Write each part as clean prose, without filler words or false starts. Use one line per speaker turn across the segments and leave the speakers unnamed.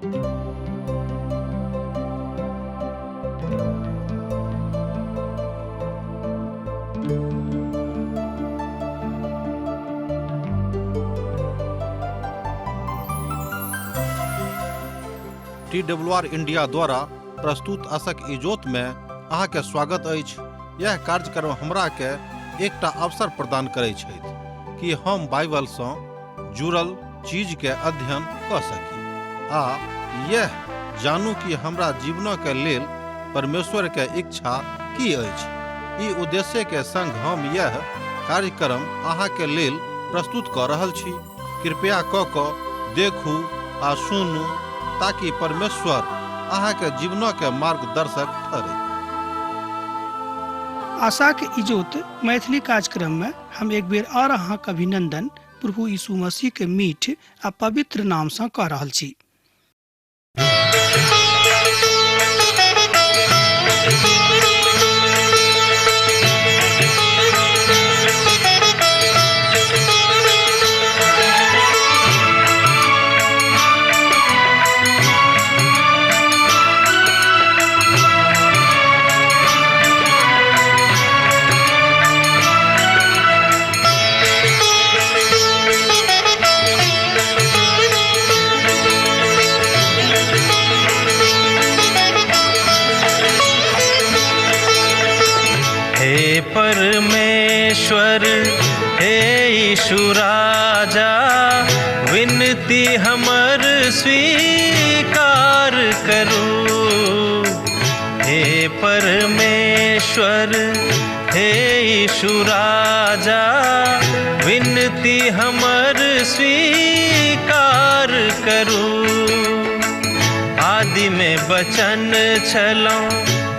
T W R India द्वारा प्रस्तुत असक इजोत में अहाँके स्वागत अछि। यह कार्यक्रम हमरा के एकटा अवसर प्रदान करै छथि कि हम बाइबल सँ जुड़ल चीज के अध्ययन कऽ सकी आ यह जानू कि हमरा जीवन के लेल परमेश्वर के इच्छा की अछि। ई उद्देश्य के संग हम यह कार्यक्रम अहाँ के लेल प्रस्तुत कऽ रहल छी। कृपया कऽ कऽ देखू आ सुनू ताकि परमेश्वर अहाँ के जीवन के मार्गदर्शक ठहरे।
आशाक इजोत मैथिली कार्यक्रम में हम एक बेर और अहाँक अभिनंदन प्रभु यीशु मसीह के मीठ आ पवित्र नाम सँ कऽ रहल छी।
हे परमेश्वर, हे यीशु राजा, विनती हमर स्वीकार करू। हे परमेश्वर, हे यीशु राजा, विनती हमर स्वीकार करू। आदि में बचन छलौं,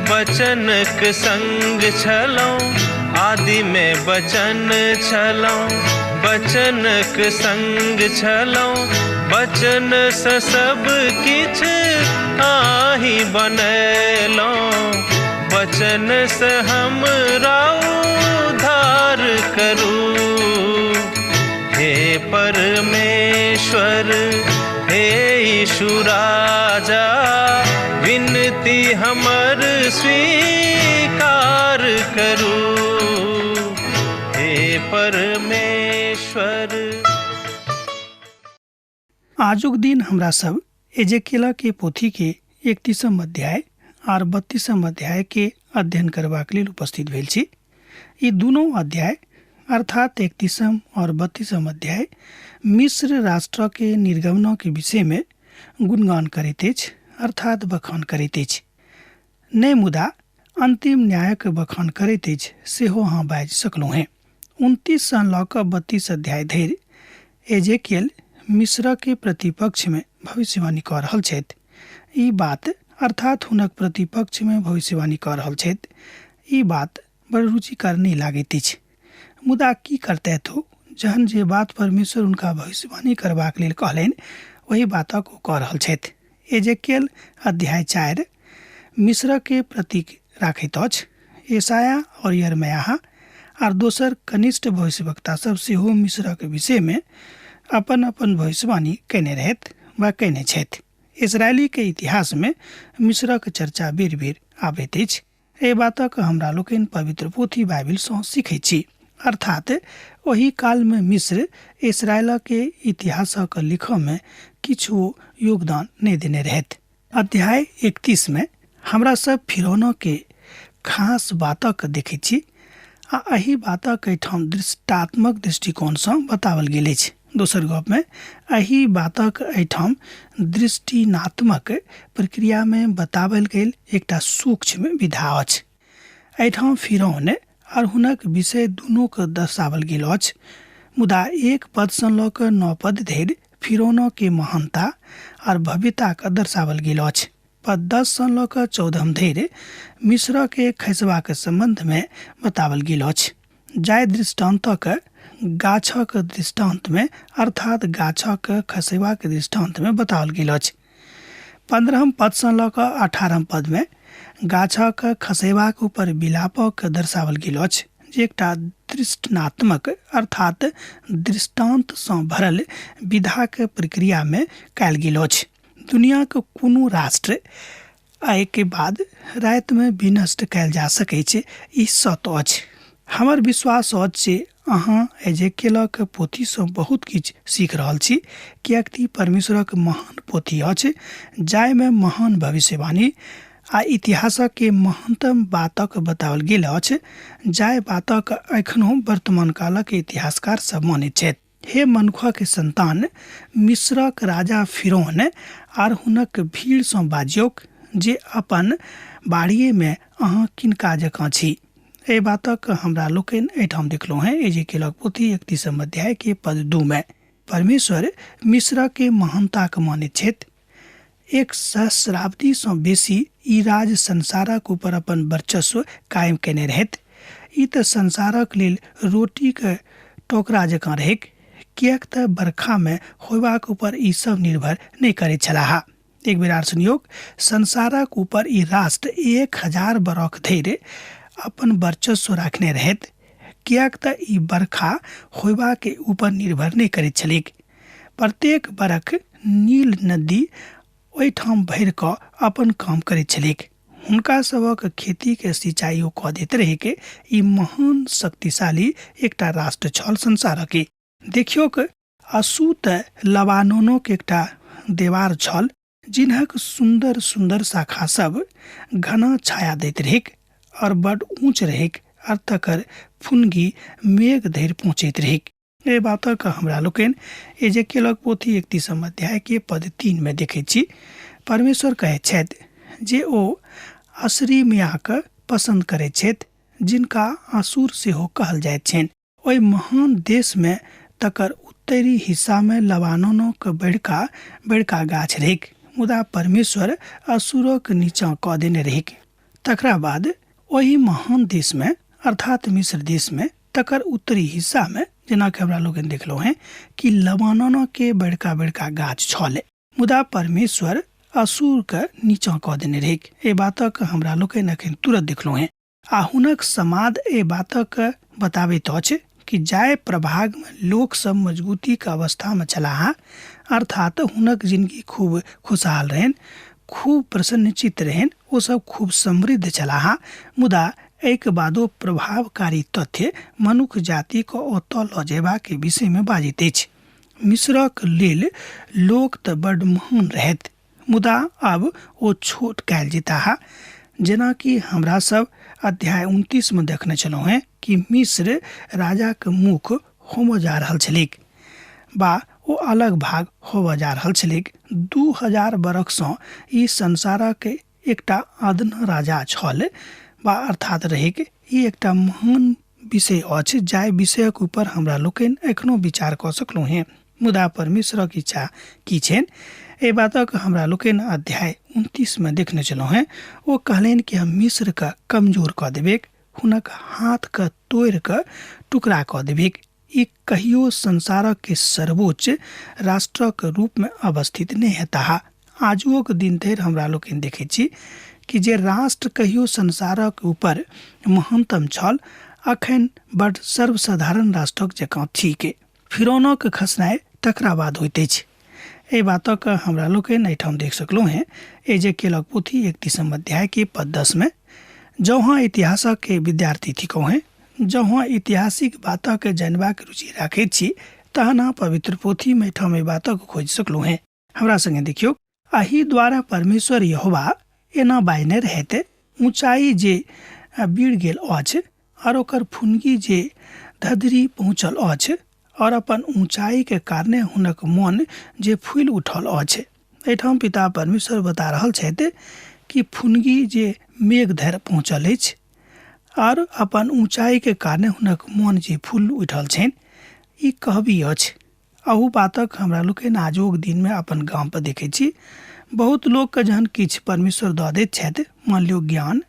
बचनक संग छलौं। आदि में बचन छलौं, बचनक संग छलौं। बचन से सब किछ आही बनेलौं। बचन से हमरा उद्धार करू। हे परमेश्वर, हे यीशु राजा, विनती हमर स्वीकार करू। हे परमेश्वर।
आजुक दिन हमरा सब एजेकेला के पोथी के 31 अध्याय आर 32 अध्याय के अध्ययन करबाक लेल उपस्थित भेल छी। ई दुनू अध्याय अर्थात 31 और 32 अध्याय मिस्र राष्ट्र के निर्गमन के विषय में गुणगान करैत अछि, अर्थात बखान करैत अछि। नहि मुदा अंतिम न्यायक बखान करैत अछि सेहो अहाँ बाजि सकलहुँ हेँ। 29 सँ लऽ कऽ 32 अध्याय धरि एजेकियल मिस्र के प्रतिपक्ष में भविष्यवाणी कऽ रहल छथि। ई बात अर्थात हुनक प्रतिपक्ष में भविष्यवाणी कऽ रहल छथि, ई बात बड़ रुचिकर नहि लागैत अछि। मुदा की करतैथ ओ, जहन जे बात परमेश्वर हुनका भविष्यवाणी करबाक लेल कहलनि ओहि बातक ओ कऽ रहल छथि। एजेकियल अध्याय 4 मिस्र के प्रतीक राखैत अछि। यशायाह और यिर्मयाह आर दोसर कनिष्ठ भविष्यवक्ता सब सेहो मिस्रक विषय में अपन अपन भविष्यवाणी कयने रहथि वा कयने छथि। इसराइली के इतिहास में मिस्रक चर्चा बेर बेर आबैत अछि। एहि बातक हमरा लोकनि पवित्र पोथी बाइबिल सँ सीखैत छी। अर्थात ओहि काल में मिस्र इसराइल के इतिहासक लिखऽ में किछु योगदान नहि देने रहथि। अध्याय 31 में हमरा सब फिरौन के खास बातक देखैत छी आ एहि बातक एहिठाम दृष्टात्मक दृष्टिकोण सँ बताओल गेल अछि। दोसर गप में एहि बातक एहिठाम दृष्टिनात्मक प्रक्रिया में बताओल गेल एकटा सूक्ष्म विधा अछि। एहिठाम फिरौन आर हुनक विषय दुनू के दर्शाओल गेल अछि, मुदा 1 पद सँ लऽ कऽ 9 पद धरि फिरौन के महानता आर भव्यता के दर्शाओल गेल अछि। पद 10 सँ लऽ कऽ 14 धरि मिस्र के खसबाक संबंध में बताओल गेल अछि। जाहि दृष्टान्तक गाछक दृष्टान्त में अर्थात गाछक खसेबाक दृष्टान्त में बताओल गेल अछि। 15 पद सँ लऽ कऽ 18 पद में गाछक खसेबाक ऊपर विलापक दर्शाओल गेल अछि, जे एकटा दृष्टान्तात्मक अर्थात दृष्टान्त सँ भरल विधाक प्रक्रिया में कयल गेल अछि। दुनियाके कोनो राष्ट्र एहिके बाद रातिमे विनष्ट कयल जा सकैत छै, ई सत्य अछि। हमर विश्वास अछि जे अहाँ एजेकेलक पोथीसँ बहुत किछु सीख रहल छी, किएक तऽ ई परमेश्वरक महान पोथी अछि जाहिमे महान भविष्यवाणी आ इतिहासक महानतम बातक बताओल गेल अछि, जाहि बातक एखनो वर्तमान कालक इतिहासकार सब मानैत छथि। हे मनुखक संतान, मिस्रक राजा फिरौन आर हुनक भीड़सँ बाजियौक जे अपन बाड़िएमे अहाँ किनका जकाँ छी। एहि बातक हमरा लोकनि एहिठाम देखलहुँ हेँ एजेकेलक पोथी 31 अध्याय के पद 2 मे। परमेश्वर मिस्रक महानताक मानैत छथि। एक सहस्राब्दीसँ बेसी ई राज संसारक ऊपर अपन वर्चस्व कायम कयने रहैत। ई तऽ संसारक लेल रोटीक टोकरा जकाँ रहैक, किएक तऽ बरखामे होयबाक ऊपर ई सब निर्भर नहि करैत छलाह। एक बेर आर सुनियौक, संसारक ऊपर ई राष्ट्र 1000 बरख धरि अपन वर्चस्व राखने रहैत, किएक तऽ ई बरखा होयबाक ऊपर निर्भर नहि करैत छलैक। प्रत्येक बरख नील नदी ओहिठाम भरि कऽ अपन काम करैत छलैक। हुनका सभक खेतीके सिंचाइयो कऽ दैत रहैक। ई महान शक्तिशाली एकटा राष्ट्र छल संसारके। देखियौक, अशू तऽ लबानोनोक एकटा देवार छल जिन्हक सुन्दर सुन्दर शाखा सब घना छाया दैत रहैक और बड ऊँच रहैक और तकर फुनगी मेघ धरि पहुँचैत रहैक। एहि बातक हमरा लोकनि एजेकेलक पोथी 31 अध्याय के पद 3 मे देखैत छी। परमेश्वर कहैत छथि जे ओ असरीमियाक पसंद करैत छथि, जिनका आसुर सेहो कहल जाइत छनि। ओहि महान देशमे तकर उत्तरी हिस्सामे लबानोनक बड़का बड़का गाछ रहैक, मुदा परमेश्वर असुरक नीचाँ कऽ देने रहैक। तकरा बाद ओहि महान देशमे अर्थात मिस्र देशमे तकर उत्तरी हिस्सामे, जेनाकि हमरा लोकनि देखलहुँ हेँ कि लबानोनके बड़का बड़का गाछ छल, मुदा परमेश्वर असुरके नीचाँ कऽ देने रहैक। एहि बातक हमरा लोकनि एखन तुरत देखलहुँ हेँ। आ हुनक समाद एहि बातक बताबैत अछि कि जाहि प्रभागमे लोकसभ मजबूतीक अवस्थामे छलाह, अर्थात हुनक जिनगी खूब खुशहाल रहनि, खूब प्रसन्नचित्त रहनि, ओ सब खूब समृद्ध छलाह, मुदा एहिके बादो प्रभावकारी तथ्य मनुख जातिके ओतऽ लऽ जयबाक विषयमे बाजैत अछि। मिस्रक लेल लोक तऽ बड्ड महान रहथि, मुदा आब ओ छोट कयल जेताह। जेनाकि हमरा सब अध्याय 29 मे देखने छलहुँ हेँ कि मिस्र राजाक मुख होमऽ जा रहल छलैक बा ओ अलग भाग होबऽ जा रहल छलैक। 2000 बरखसँ ई संसारक एकटा अदना राजा छल बा अर्थात रहैक। ई एकटा महान विषय अछि जाहि विषयक ऊपर हमरा लोकनि एखनो विचार कऽ सकलहुँ हेँ। मुदा परमेश्वरक इच्छा की छनि एहि बातक हमरा लोकनि अध्याय 29 मे देखने छलहुँ हेँ। ओ कहलनि कि हम मिस्रके कमजोर कऽ देबैक, हुनक हाथके तोड़ि कऽ टुकड़ा कऽ देबैक। ई कहियो संसारक के सर्वोच्च राष्ट्रक रूपमे अवस्थित नहि हेताह। आजुओक दिन धरि हमरा लोकनि देखैत छी कि जे राष्ट्र कहियो संसारक ऊपर महानतम छल, अखन बड सर्वसाधारण राष्ट्रक जकाँ थिक। फिरौनक खसनाइ तकरा बाद होइत अछि। एहि बातक हमरा लोकनि एहिठाम देख सकलहुँ हेँ एजेकेलक पोथी 31 अध्याय के पद 10 मे। जँ अहाँ इतिहासक के विद्यार्थी थिकहुँ हेँ, जँ अहाँ ऐतिहासिक बातक जानबाक रुचि राखैत छी, तहन अहाँ पवित्र पोथीमे एहिठाम एहि बातक खोजि सकलहुँ हेँ। हमरा संगे देखियौ, एहि द्वारा परमेश्वर यहोवा एना बाजने रहैत, ऊँचाइ जे बीड़ गेल अछि और ओकर फुनगी जे धधरी पहुँचल अछि और अपन ऊँचाइके कारणे हुनक मन जे फूलि उठल अछि। एहिठाम पिता परमेश्वर बता रहल छथि कि फुनगी जे मेघ धरि पहुँचल अछि और अपन ऊँचाइके कारणे हुनक मन जे फूल उठल छनि, ई कहबी अछि। अहू बातक हमरा लोकनि आजुक दिनमे अपन गाम पर देखै छी। बहुत लोकके जहन किछु परमेश्वर दऽ दैत छथि, मान लियौ ज्ञान,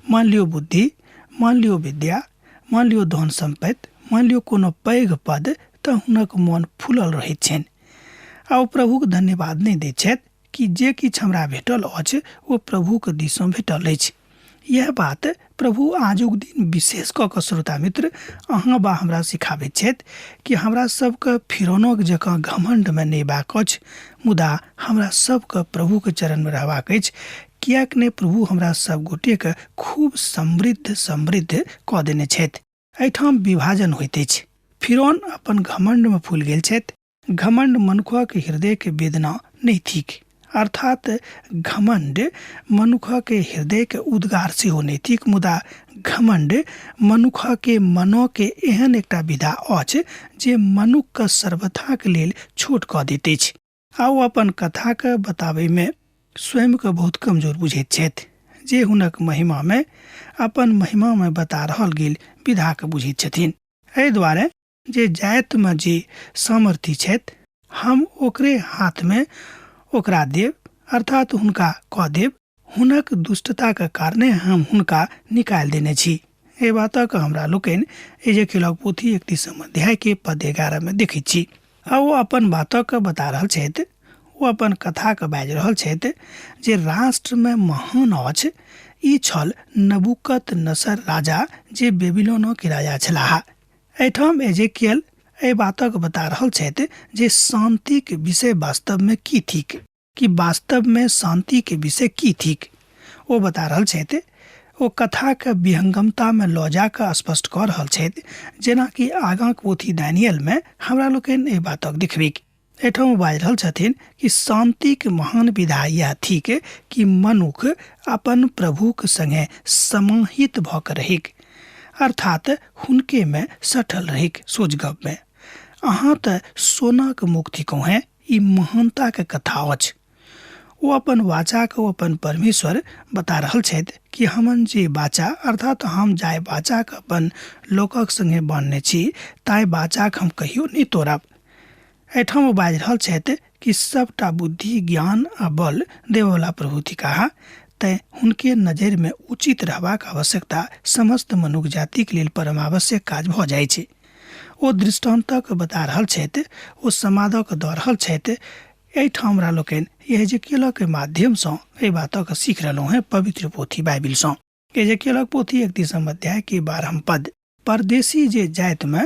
मान लियौ बुद्धि, मान लियौ विद्या, मान लियौ धन सम्पत्ति, मान लियौ कोनो पैघ पद, तऽ हुनक मन फूलल रहैत छनि आ ओ प्रभुके धन्यवाद नहि दैत छथि कि जे किछु हमरा भेटल अछि ओ प्रभुके दिससँ भेटल अछि। इएह बात प्रभु आजुक दिन विशेष कऽ कऽ श्रोता मित्र अहाँ बा हमरा सिखाबैत छथि कि हमरा सबके फिरौनक जकाँ घमण्डमे नहि बाक अछि, मुदा हमरा सबके प्रभुके चरणमे रहबाक अछि, किएक ने प्रभु हमरा सब गोटेके खूब समृद्ध समृद्ध कऽ देने छथि। एहिठाम विभाजन होइत अछि। फिरौन अपन घमण्डमे फूलि गेल छथि। घमण्ड मनुखक हृदयके वेदना नहि थिक, अर्थात घमण्ड मनुखक हृदयके उद्गार सेहो नहि थिक, मुदा घमण्ड मनुखके मनोके एहन एकटा विधा अछि जे मनुखके सर्वथाके लेल छोट कऽ दैत अछि आ ओ अपन कथाके बताबैमे स्वयंके बहुत कमजोर बुझैत छथि, जे हुनक महिमामे अपन महिमामे बता रहल गेल विधाके बुझैत छथिन। एहि दुआरे जे जातिमे जे सामर्थ्य छथि हम ओकरे हाथमे ओकरा देब, अर्थात हुनका कऽ देब। हुनक दुष्टताके कारणे हम हुनका निकालि देने छी। एहि बातक हमरा लोकनि एजेकेलक पोथी 31 अध्यायके पद 11 मे देखैत छी। आ ओ अपन बातक बता रहल छथि, ओ अपन कथाके बाजि रहल छथि जे राष्ट्रमे महान अछि। ई छल नबूकत नसर राजा जे बेबीलोनक राजा छलाह। एहिठाम एजेकियल एहि बातक बता रहल छथि जे शान्तिक विषय वास्तवमे की थिक, कि वास्तवमे शान्तिके विषय की थिक। ओ बता रहल छथि, ओ कथाके विहंगमतामे लऽ जा कऽ स्पष्ट कऽ रहल छथि, जेनाकि आगाँक पोथी दानियलमे हमरा लोकनि एहि बातक देखबैक। एहिठाम ओ बाजि रहल छथिन कि शान्तिक महान विधा इएह थिक कि मनुख अपन प्रभुक संगे समाहित भऽ कऽ रहैक, अर्थात हुनकेमे सटल रहैक। सोच गपमे अहाँ तऽ सोनाक मुख थिकहुँ हेँ, ई महानताके कथा अछि। ओ अपन वाचाके ओ अपन परमेश्वर बता रहल छथि कि हमन जे वाचा, अर्थात हम जाहि वाचाके अपन लोकक संगे बान्हने छी ताहि वाचाके हम कहियो नहि तोड़ब। एहिठाम ओ बाजि रहल छथि कि सबटा बुद्धि, ज्ञान आ बल देबऽवला प्रभु थिकाह, तैँ हुनके नजरिमे उचित रहबाक आवश्यकता समस्त मनुख जातिक लेल परम आवश्यक काज भऽ जाइ छै। ओ दृष्टान्तक बता रहल छथि, ओ समादक दऽ रहल छथि। एहिठाम हमरा लोकनि यहेजकेलक माध्यमसँ एहि बातक सीख रहलहुँ हेँ पवित्र पोथी बाइबिलसँ। यहेजकेलक पोथी 31 अध्याय के 12 पद, परदेशी जे जातिमे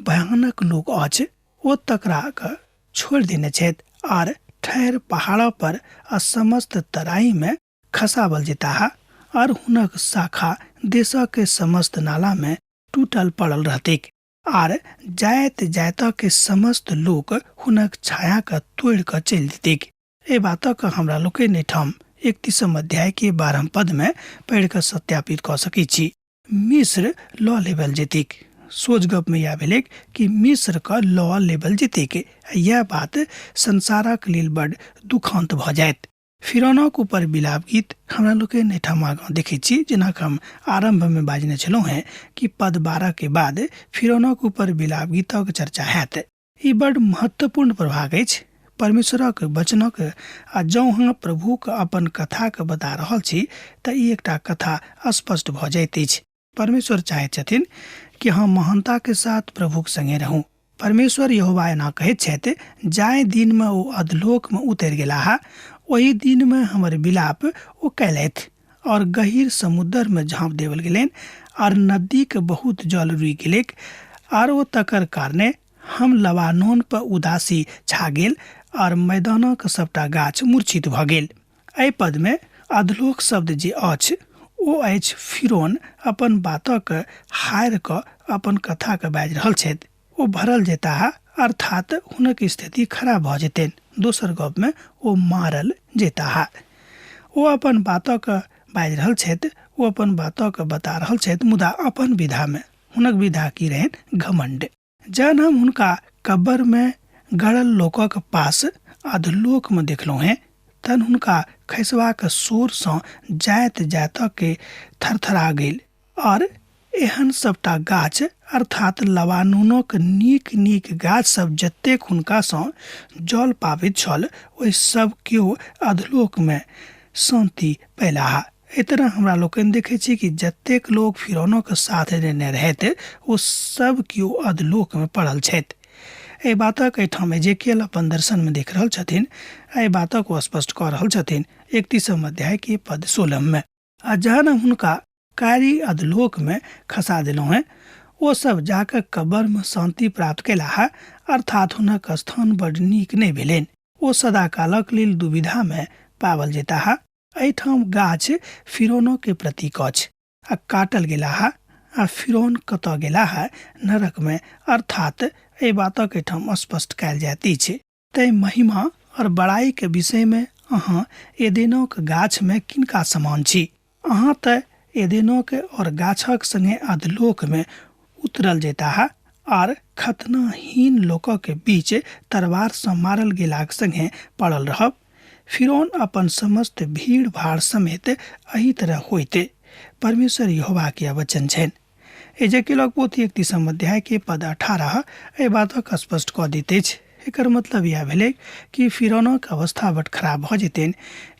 भयानक लोक अछि ओ तकरा के छोड़ि देने छथि आर ठहर पहाड़ पर आ समस्त तराईमे खसावल जेताह आर हुनक शाखा देशक समस्त नालामे टूटल पड़ल रहतैक आर जाइत जाइत के समस्त लोक हुनक छायाके तोड़ि कऽ चलि देतैक। एहि बातक हमरा लोकनि एहिठाम 31 अध्यायके 12 पदमे पढ़ि कऽ सत्यापित कऽ सकैत छी। मिस्र लऽ लेबल जेतैक। सोझ गपमे इएह भेलैक कि मिस्रके लऽ लेबल जेतैक। इएह बात संसारक लेल बड्ड दुखान्त भऽ जायत। फिरौनक ऊपर विलाप गीत हमरा लोकनि एहिठाम आगाँ देखैत छी, जेना हम आरम्भमे बाजने छलहुँ हेँ कि पद 12 के बाद फिरौनक ऊपर विलाप गीतक चर्चा हैत। ई बड्ड महत्वपूर्ण प्रभाग अछि परमेश्वरक वचनक, आ जँ अहाँ प्रभुक अपन कथाके बता रहल छी तऽ ई एकटा कथा स्पष्ट भऽ जाइत अछि। परमेश्वर चाहैत छथिन कि हम महानताके साथ प्रभुक संगे रहूँ। परमेश्वर यहोवा एना कहैत छथि, जाहि दिनमे ओ अधलोकमे उतरि गेलाह ओहि दिनमे हमर विलाप ओ कयलथि और गहीर समुद्रमे झाँप देवल गेलनि और नदीक बहुत जल रुकि गेलैक आर ओ तकर कारणे हम लबानोन पर उदासी छा गेल और मैदानक सबटा गाछ मूर्छित भऽ गेल। एहि पदमे अधलोक शब्द जे अछि ओ अछि फिरौन अपन बातक हारि कऽ अपन कथाके बाजि रहल छथि। ओ भरल जेताह, अर्थात हुनक स्थिति खराब भऽ जेतनि। दोसर गपमे ओ मारल जेताह। ओ अपन बातक बाजि रहल छथि, ओ अपन बातक बता रहल छथि, मुदा अपन विधामे। हुनक विधा की रहनि? घमण्ड। जहन हम हुनका कब्बरमे गड़ल लोकक पास अधलोकमे देखलहुँ हेँ तहन हुनका खसबाक शोरसँ जाइत जाइत के थरथरा गेल और एहन सबटा गाछ अर्थात लबानोनक नीक नीक गाछ सब जतेक हुनकासँ जल पाबैत छल ओहि सब केओ अधलोकमे शान्ति पयलाह। एहि तरह हमरा लोकनि देखै छी कि जतेक लोक फिरौनक साथ देने रहथि ओ सब केओ अधलोकमे पड़ल छथि। एहि बातक एहिठाम एजेकियल अपन दर्शनमे देख रहल छथिन। एहि बातक ओ स्पष्ट कऽ रहल छथिन 31 अध्यायके पद 16मे। आ जहन हम हुनका कारी अधलोकमे खसा देलहुँ हेँ, ओ सभ जा कऽ कब्रमे शान्ति प्राप्त कयलाह, अर्थात् हुनक स्थान बड्ड नीक नहि भेलनि। ओ सदाकालक लेल दुविधामे पाबल जेताह। एहिठाम गाछ फिरौनोके प्रतीक अछि। आ काटल गेलाह आ फिरौन कतऽ गेलाह नरकमे, अर्थात् एहि बातक एहिठाम स्पष्ट कयल जाइत अछि। तैँ महिमा और बड़ाइके विषयमे अहाँ एदेनोक गाछमे किनका समान छी? अहाँ तऽ एदेनोक और गाछक संगे अधलोकमे उतरल जयताह आर खतनाहीन लोकक बीच तरवारसँ मारल गेलाक संगे पड़ल रहब। फिरौन अपन समस्त भीड़ भाड़ समेत एहि तरह होइत परमेश्वर यहोवा के वचन छनि। एजेकेलक पोथी 31 अध्याय के पद 18 एहि बातक स्पष्ट कऽ दैत अछि। एकर मतलब इएह भेलै कि फिरौनक अवस्था बड खराब भऽ जेतनि,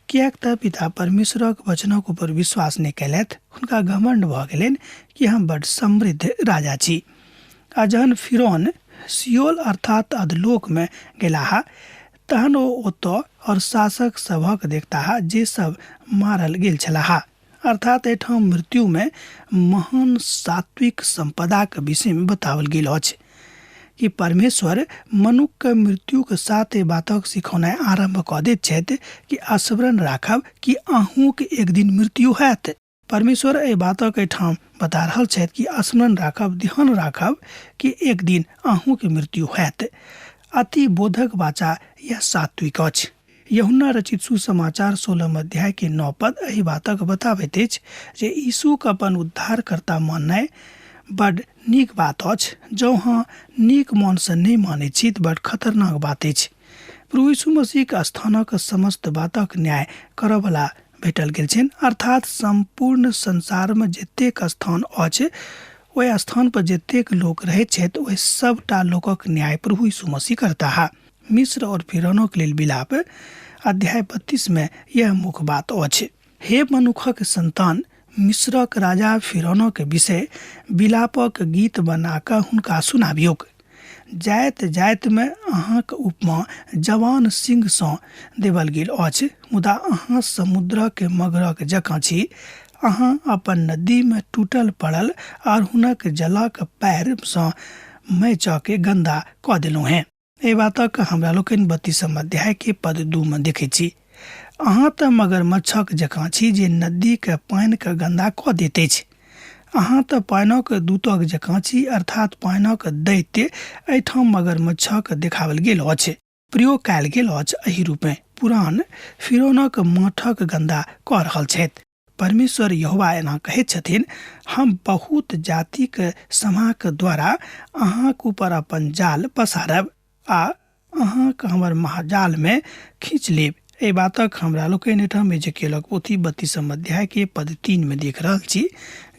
किएक तऽ पिता परमेश्वरक वचनक ऊपर विश्वास नहि कयलथि। हुनका घमंड भऽ गेलनि कि हम बड समृद्ध राजा छी। आ जहन फिरौन सियोल अर्थात अधलोकमे गेलाह तहन ओ ओतऽ और शासक सभक देखताह जे सब मारल गेल छलाह। अर्थात एहिठाम मृत्युमे महान सात्विक सम्पदाक विषयमे बताओल गेल अछि कि परमेश्वर मनुखके मृत्युके साथ एहि बातक सिखौनाइ आरम्भ कऽ दैत छथि कि स्मरण राखब कि अहूँके एक दिन मृत्यु हैत। परमेश्वर एहि बातक एहिठाम बता रहल छथि कि स्मरण राखब, ध्यान राखब कि एक दिन अहूँके मृत्यु हैत। अति बोधक वाचा यह सात्विक अछि। यूहन्ना रचित सुसमाचार 16 अध्याय के 9 पद एहि बातक बताबैत अछि जे यीशुक अपन उद्धारकर्ता माननाइ बड नीक बात अछि। जँ अहाँ नीक मनसँ नहि मानैत छी तऽ बड खतरनाक बात अछि। प्रभु यीशु मसीहक स्थानक समस्त बातक न्याय करऽवला भेटल गेल छनि, अर्थात सम्पूर्ण संसारमे जतेक स्थान अछि ओहि स्थान पर जतेक लोक रहैत छथि ओहि सबटा लोकक न्याय प्रभु यीशु मसीह करताह। मिस्र और फिरौनक लेल विलाप अध्याय 32 में यह मुख्य बात अछि। हे मनुखक संतान, मिस्रक राजा फिरौनक विषय विलापक गीत बना कऽ हुनका सुनाबियौक। जाइत जाइत मे अहाँक उपमा जवान सिंह सँ देबल गेल अछि, मुदा अहाँ समुद्रक मगरक जकाँ छी। अहाँ अपन नदी मे टूटल पड़ल और हुनक जलक पैर सँ मैचके गन्दा कऽ देलहुँ हेँ। एहि बातक हमरा लोकनि 32 अध्याय के पद 2 मे देखैत छी। अहाँ तऽ मगरमच्छक जकाँ छी जे नदीक पानिके गन्दा कऽ दैत अछि। अहाँ तऽ पानिक दूतक जकाँ छी, अर्थात पानिक दैत्य एहिठाम मगरमच्छक देखाओल गेल अछि, प्रयोग कयल गेल अछि। एहि रूपेँ पुरान फिरौनक माठक गन्दा कऽ रहल छथि। परमेश्वर यहोवा एना कहैत छथिन, हम बहुत जातिक समाक द्वारा अहाँक ऊपर अपन जाल पसारब आ अहाँक हमर महाजालमे खींच लेब। एहि बातक हमरा लोकनि एहिठाम एजेकियलक पोथी 32 अध्याय के पद 3 मे देख रहल छी।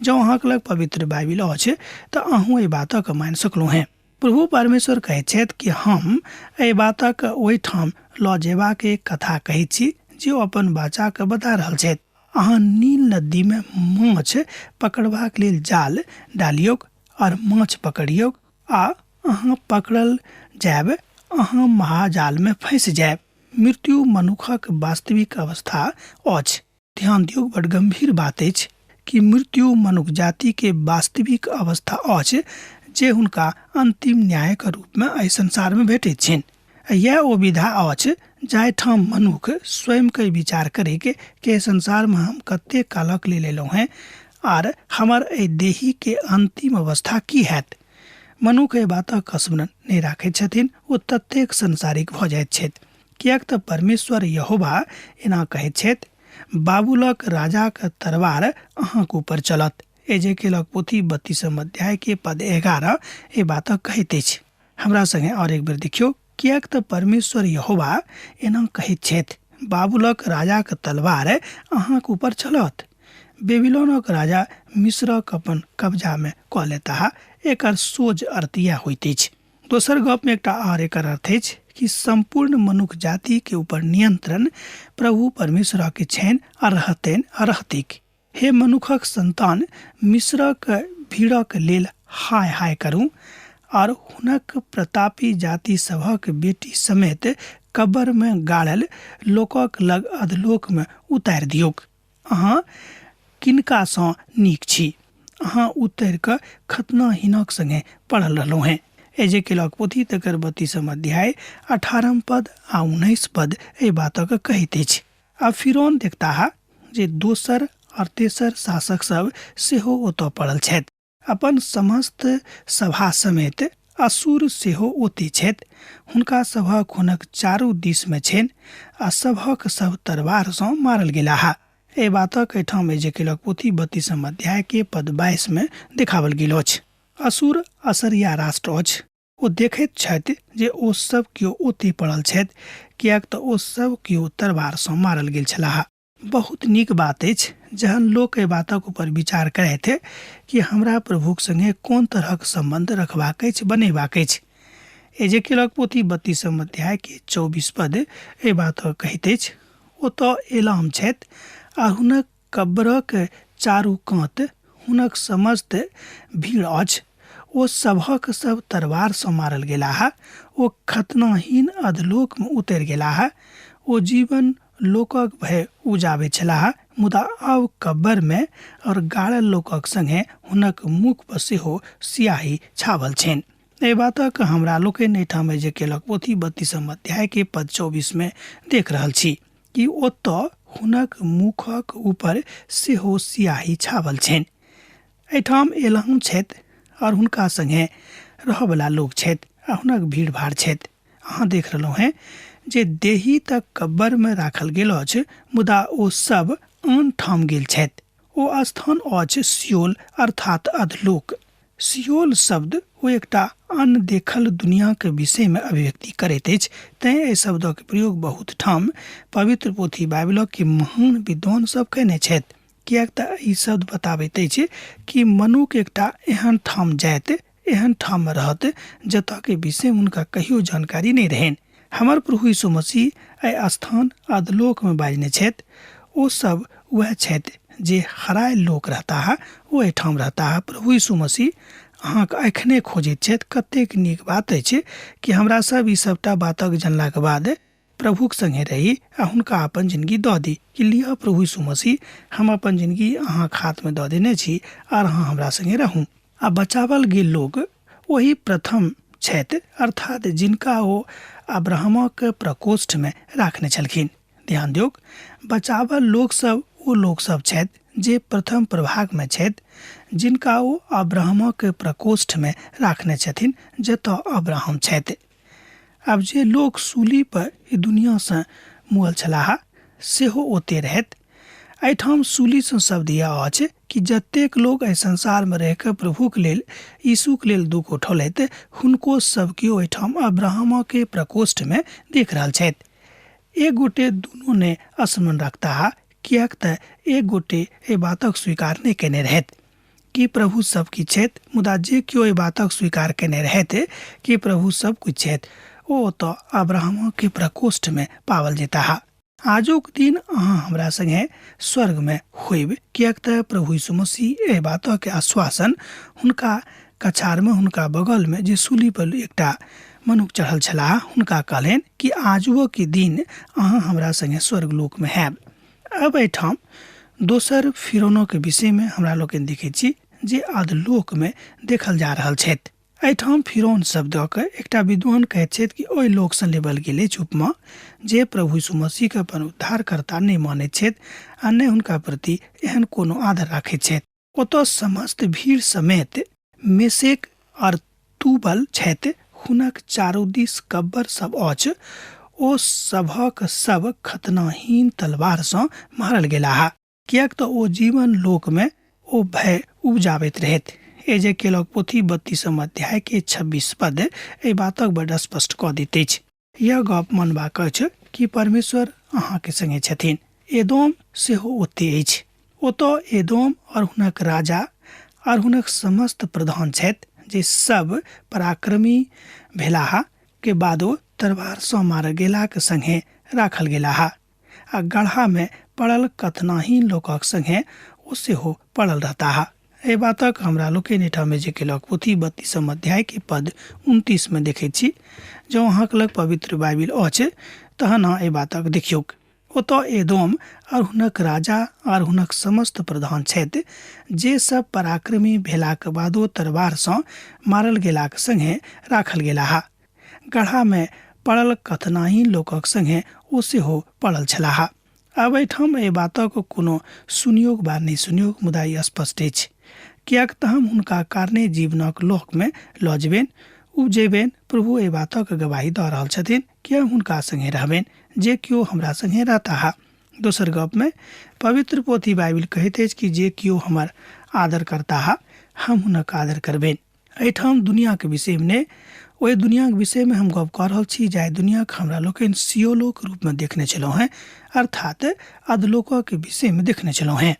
जँ अहाँक लग पवित्र बाइबिल अछि तऽ अहूँ एहि बातक मानि सकलहुँ हेँ। प्रभु परमेश्वर कहैत छथि कि हम एहि बातक ओहिठाम लऽ जेबाक एक कथा कहैत छी जे ओ अपन बच्चाके बता रहल छथि। अहाँ नील नदीमे माछ पकड़बाक लेल जाल डालियौक और माछ पकड़ियौक आ अहाँ पकड़ल जायब, अहाँ महाजालमे फँसि जायब। मृत्यु मनुखक वास्तविक अवस्था अछि। ध्यान दियौ, बड गंभीर बात अछि कि मृत्यु मनुख जाति के वास्तविक अवस्था अछि जे हुनका अंतिम न्यायक रूप में एहि संसार में भेटैत छनि। यह ओ विधा अछि जाहिठाम मनुख स्वयं के विचार करे के संसार में हम कते कालक लेल एलहुँ हेँ आर हमर एहि देही के अंतिम अवस्था की हैत। मनुख एहि बातक स्मरण नहि राखैत छथिन, ओ ततेक संसारिक भऽ जाइत छथि। किएक तऽ परमेश्वर यहोवा एना कहैत छथि, बाबुलक राजाक तरवार अहाँक ऊपर चलत। एजेकेलक पोथी 32 अध्याय के पद 11 एहि बातक कहैत अछि। हमरा संगे और एक बेर देखियौ, किएक तऽ परमेश्वर यहोवा एना कहैत छथि, बाबुलक राजाक तलवार अहाँक ऊपर चलत। बेबीलोनक राजा मिस्रक अपन कब्जामे कऽ लेताह। एकर सोझ अर्थ इएह होइत अछि। दोसर गपमे एकटा आर एकर अर्थ अछि कि सम्पूर्ण मनुख जाति के ऊपर नियंत्रण प्रभु परमेश्वर के छनि आ रहतनि आ रहतिक। हे मनुखक संतान, मिस्रक भीड़क लेल हाय हाय करू आर हुनक प्रतापी जाति सभक बेटी समेत कब्र मे गाड़ल लोकक लग अधलोक मे उतारि दियौक। अहाँ किनकासँ नीक छी? अहाँ उतरि कऽ खतनाहीनक संगे पड़ल रहलहुँ हेँ। एजेकेलक पोथी तकर 32म अध्याय 18म पद आ 19 पद एहि बातक कहैत अछि। आ फिरौन देखताह जे दोसर आओर तेसर शासक सब सेहो ओतऽ पड़ल छथि। अपन समस्त सभा समेत असुर सेहो ओते छथि। हुनका सभक हुनक चारू दिसमे छनि आ सभक सभ तरवारसँ मारल गेलाह। एहि बातक एहिठाम एजेकेलक पोथी 32म अध्यायके पद 22मे देखाओल गेल अछि। असुर असरिया राष्ट्र अछि। ओ देखैत छथि जे ओ सभ केओ ओते पड़ल छथि, किएक तँ ओ सभ केओ तरवारसँ मारल गेल छलाह। बहुत नीक बात अछि जहन लोक एहि बातक ऊपर विचार करथि कि हमरा प्रभुक संगे कोन तरहक सम्बन्ध रखबाक अछि, बनेबाक अछि। एजेकेलक पोथी 32म अध्यायके 24 पद एहि बातक कहैत अछि, ओतऽ एलाम छथि आ हुनक कब्रक चारू कात हुनक समस्त भीड़ अछि। ओ सभक सभ तरवारसँ मारल गेलाह। ओ खतनाहीन अधलोकमे उतरि गेलाह। ओ जीवन लोकक भय उपजाबैत छलाह, मुदा आब कब्बरमे और गाड़ल लोकक संगे हुनक मुख पर सेहो सियाही छावल छनि। एहि बातक हमरा लोकनि एहिठाम जे केलक पोथी 32म अध्यायके पद 24मे देख रहल छी कि ओतऽ हुनक मुखक ऊपर सेहो सियाही छावल छनि। एहिठाम एलहुँ छथि और हुनका संगे रहऽवला लोक छथि आ हुनक भीड़ भाड़ छथि। अहाँ देख रहलहुँ हेँ जे देही तऽ कब्बरमे राखल गेल अछि, मुदा ओ सब आन ठाम गेल छथि। ओ स्थान अछि सियोल अर्थात अधलोक। सियोल शब्द ओ एकटा अनदेखल दुनियाके विषयमे अभिव्यक्ति करैत अछि, तेँ एहि शब्दक प्रयोग बहुत ठाम पवित्र पोथी बाइबलक महान विद्वान सब कयने छथि, किएक तऽ ई शब्द बताबैत अछि कि मनुख एकटा एहन ठाम जायत, एहन ठाममे रहत जतऽके विषयमे हुनका कहियो जानकारी नहि रहनि। हमर प्रभु यीशु मसीह एहि स्थान अधलोकमे बाजने छथि। ओ सब वएह छथि जे हरायल लोक रहताह, ओ एहिठाम रहताह। प्रभु यीशु मसीह अहाँके एखने खोजैत छथि। कतेक नीक बात अछि कि हमरा सब ई सबटा बातक जनलाके बाद प्रभुक संगे रही आ हुनका अपन जिनगी दऽ दी कि लिअ प्रभु यीशु मसीह, हम अपन जिनगी अहाँके हाथमे दऽ देने छी आर अहाँ हमरा संगे रहू। आ बचावल गेल लोक ओही प्रथम छथि, अर्थात जिनका ओ अब्राहमक प्रकोष्ठमे राखने छलखिन। ध्यान दियौक, बचावल लोक सब ओ लोक सब छथि जे प्रथम प्रभागमे छथि, जिनका ओ अब्राहमक प्रकोष्ठमे राखने छथिन, जतऽ अब्राहम छथि। आब जे लोक सूली पर ई दुनियासँ मुअल छलाह सेहो ओते रहथि। एहिठाम सूलीसँ शब्द इएह अछि कि जतेक लोक एहि संसारमे रहि कऽ प्रभुक लेल, यीशुक लेल दुःख उठौलथि, हुनको सब केओ एहिठाम अब्राहमके प्रकोष्ठमे देख रहल छथि। एक गोटे दुनू ने स्मरण रखताह, किएक तऽ एक गोटे एहि बातक स्वीकार नहि कयने रहथि कि प्रभु सब किछु छथि, मुदा जे केओ एहि बातक स्वीकार कयने रहथि कि प्रभु सब किछु छथि, ओ ओतऽ अब्राहमके प्रकोष्ठमे पाओल जेताह। आजुक दिन अहाँ हमरा संगे स्वर्गमे होइब, किएक तऽ प्रभु यीशु मसीह एहि बातक आश्वासन हुनका कछारमे, हुनका बगलमे जे सूली पर एकटा मनुख चढ़ल छलाह, हुनका कहलनि कि आजुओ के दिन अहाँ हमरा संगे स्वर्ग लोकमे हैब। अब एहिठाम दोसर फिरौनोके विषयमे हमरा लोकनि देखैत छी जे अधलोकमे देखल जा रहल छथि। एहिठाम फिरौन शब्द दऽ कऽ एकटा विद्वान कहैत छथि कि ओहि लोकसँ लेबल गेल अछि उपमा जे प्रभु यीशु मसीहके अपन उद्धारकर्ता नहि मानैत छथि आ नहि हुनका प्रति एहन कोनो आदर राखैत छथि। ओतऽ समस्त भीड़ समेत मेशेक आओर तूबल छथि, हुनक चारू दिस कब्बर सब अछि, ओ सभक सब खतनाहीन तलवारसँ मारल गेलाह। किएक तऽ ओ जीवन लोकमे ओ भय उपजाबैत रहथि। एजेकेलक पोथी 32म अध्यायके 26 पद एहि बातक बड्ड स्पष्ट कऽ दैत अछि। यह गप मानबाक अछि कि परमेश्वर अहाँके संगे छथिन। एदोम सेहो ओते अछि। ओतऽ एदोम और हुनक राजा और हुनक समस्त प्रधान छथि जे सब पराक्रमी भेलाह के बादो तरवारसँ मारल गेलाक संगे राखल गेलाह। आ गढ़ामे पड़ल कथनाहीन लोकक संगे ओ सेहो पड़ल रहताह। एहि बातक हमरा लोकनि एहिठाम जे केलक पोथी 32म अध्यायके पद 29मे देखैत छी। जँ अहाँक लग पवित्र बाइबिल अछि तहन अहाँ एहि बातक देखियौक। ओतऽ एदोम आओर हुनक राजा आओर हुनक समस्त प्रधान छथि, जे सब पराक्रमी भेलाक बादो तरवारसँ मारल गेलाक संगे राखल गेलाह। गढ़ामे पड़ल कथनाही लोकक संगे ओ सेहो पड़ल छलाह। आब एहिठाम एहि बातक कोनो सुनियोग वा नहि सुनियोग, मुदा ई स्पष्ट अछि, किएक तऽ हम हुनका कारणे जीवनक लोकमे लऽ जेबनि, उपजेबनि। प्रभु एहि बातक गवाही दऽ रहल छथिन कि हम हुनका संगे रहबनि जे केओ हमरा संगे रहताह। दोसर गपमे पवित्र पोथी बाइबिल कहैत अछि कि जे केओ हमर आदर करताह हम हुनक आदर करबनि। एहिठाम दुनियाके विषयमे नहि, ओहि दुनियाके विषयमे हम गप कऽ रहल छी जाहि दुनियाके हमरा लोकनि सियोलोक रूपमे देखने छलहुँ हेँ, अर्थात अधलोकक विषयमे देखने छलहुँ हेँ।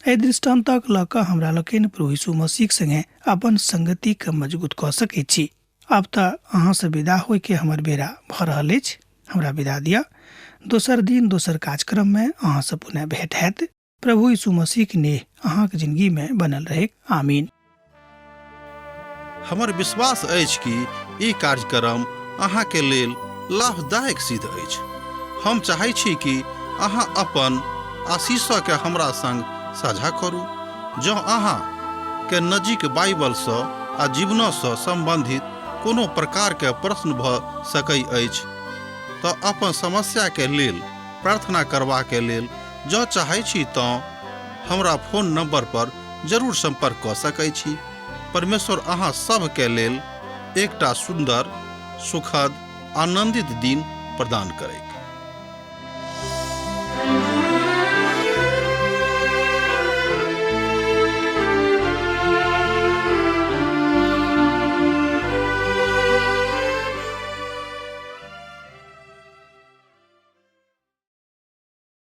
एहि दृष्टान्तक लऽ कऽ हमरा लोकनि प्रभु यीशु मसीहक सङ्गे अपन सङ्गतिके मजबूत कऽ सकैत छी। आब तऽ अहाँसँ विदा होइके हमर बेरा भऽ रहल अछि, हमरा विदा दिअ। दोसर दिन दोसर कार्यक्रममे अहाँसँ पुनः भेँट हैत। प्रभु यीशु मसीह नेह अहाँके जिंदगी में बनल रहे। आमीन।
हमर विश्वास अछि कि ई कार्यक्रम अहाँके लेल लाभदायक सिद्ध अछि। हम चाहै छी कि अहाँ अपन आशीषके हमरा संग साझा करू। जँ अहाँ के नजीक बाइबलसँ आ जीवनसँ सम्बन्धित कोनो प्रकारके प्रश्न भऽ सकै अछि तऽ अपन समस्याके लेल प्रार्थना करबाके लेल जँ चाहै छी तँ हमरा फोन नंबर पर जरूर संपर्क कऽ सकै छी। परमेश्वर अहाँ सभके लेल एकटा सुन्दर, सुखद, आनंदित दिन प्रदान करैक।